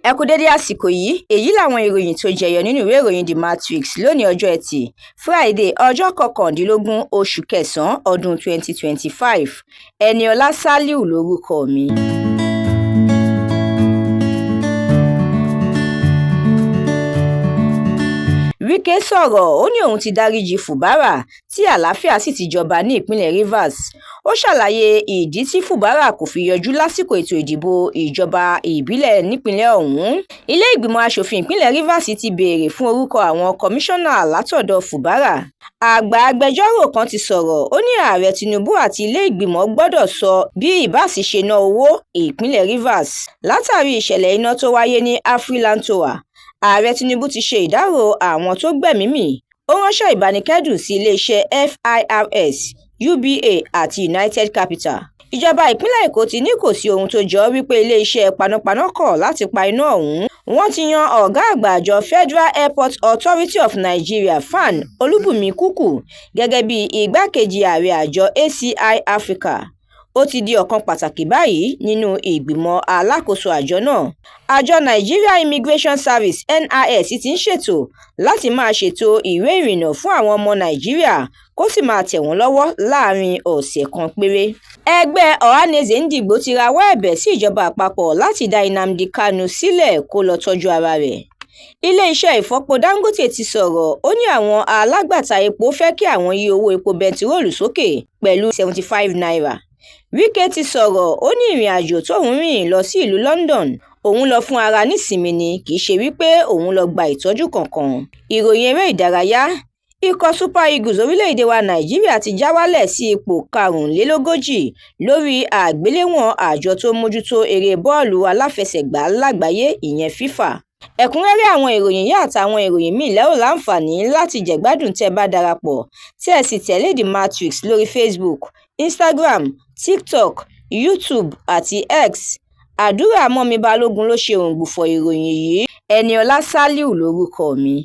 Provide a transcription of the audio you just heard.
Ẹ kú dédé àsìkò yìí. Èyí làwọn ìròyìn tó jẹyọ nínú ìwé ìròyìn The Matrix lónìí, ọjọ́ Etí Friday, ọjọ́ 19 oṣù kẹsàn-án ọdún 2025. Eniola Saliu lórúkọ mi. Wike sọ̀rọ̀, ó ní òun ti dariji Fubara tí àlàáfíà sì ti jọba ní ìpínlẹ̀ Rivers. Ó ṣàlàyé ìdí tí Fubara kò fi yọjú lásìkò ètò ìdìbò ìjọba ìbílẹ̀ nípìnlẹ̀ ọ̀hún. Ilé ìgbìmọ̀ asòfin ìpínlẹ̀ Rivers ti béèrè fún orúkọ àwọn kọmíṣánná látọ̀dọ̀ Fubara. Àgbà agbẹjọ́rò kan ti sọ̀rọ̀, ó ní Ààrẹ Tinubu àti ilé ìgbìmọ̀ gbọ́dọ̀ sọ bí Ibas ṣe ná owó ìpínlẹ̀ Rivers. Látàrí ìṣẹ̀lẹ̀ iná tó wáyé ní Afrilantoa, Ààrẹ Tinubu ti ṣe ìdárò àwọn tó gbẹ̀mí mì. Ó ránṣẹ́ ìbánikẹ́dùn sí iléeṣẹ́ FIRS, UBA àti United Capital. Ìjọba ìpínlẹ̀ Èkó ti ní kò sí ohun tó jọ wípé iléeṣẹ́ panápaná kọ̀ láti pa iná ọ̀hún. Wọ́n ti yan ọ̀gá àgbà àjọ Federal Airports Authority of Nigeria, FAAN, Olúbùnmi Kúkú, gẹ́gẹ́ bí igbákejì ààrẹ àjọ ACI Africa. Ó ti di ọ̀kan pàtàkì báyìí nínú ìgbìmọ̀ alákòóso àjọ náà. Àjọ Nigeria Immigration Service, NIS, ti ń ṣètò láti máa ṣètò ìwé ìrìnnà fún àwọn ọmọ Nàìjíríà kó sì máa tẹ̀ wọ́n lọ́wọ́ láàrin ọ̀sẹ̀ kan péré. Ẹgbẹ́ Ohanaeze Ndigbo ti rawọ́ ẹ̀bẹ̀ sí ìjọba àpapọ̀ láti dá Nnamdi Kanu sílẹ̀ kó lọ́ọ́ tọ́jú ara rẹ̀. Ilé-iṣẹ́ ìfọpo Dangote ti sọ̀rọ̀, ó ní àwọn alágbàtà epo fẹ́ kí àwọn yí owó epo bẹntiróòlù sókè pẹ̀lú ₦75. Wike ti sọ̀rọ̀, ó ní ìrìnàjò tóun rìn lọ sí ìlú London, òun lọ fún ara nísinmi ni, kì í ṣe wípé òun lọ́ọ́ gba ìtọ́jú kankan. Ìròyìn eré ìdárayá. Ikọ̀ Super Eagles orílẹ̀-èdè wa Nàìjíríà ti já wálẹ̀ sí ipò 45 lórí àgbéléwọ̀n àjọ tó ń mójútó eré bọ́ọ̀lù aláfẹsẹ̀gbá lágbàáyé, ìyẹn FIFA. Ẹ̀kúnrẹ́rẹ́ àwọn ìròyìn yìí àtàwọn ìròyìn míì lẹ́ ó láǹfààní láti jẹ̀gbádùn tẹ́ ẹ bá darapọ̀ tí ẹ sì tẹ̀lé The Matrix lórí Facebook, Instagram, TikTok, YouTube àti X. Àdúrà mọ́mi Balógun ló ṣe òǹgbùfọ̀ ìròyìn yìí. Eniola Saliu lórúkọ mi.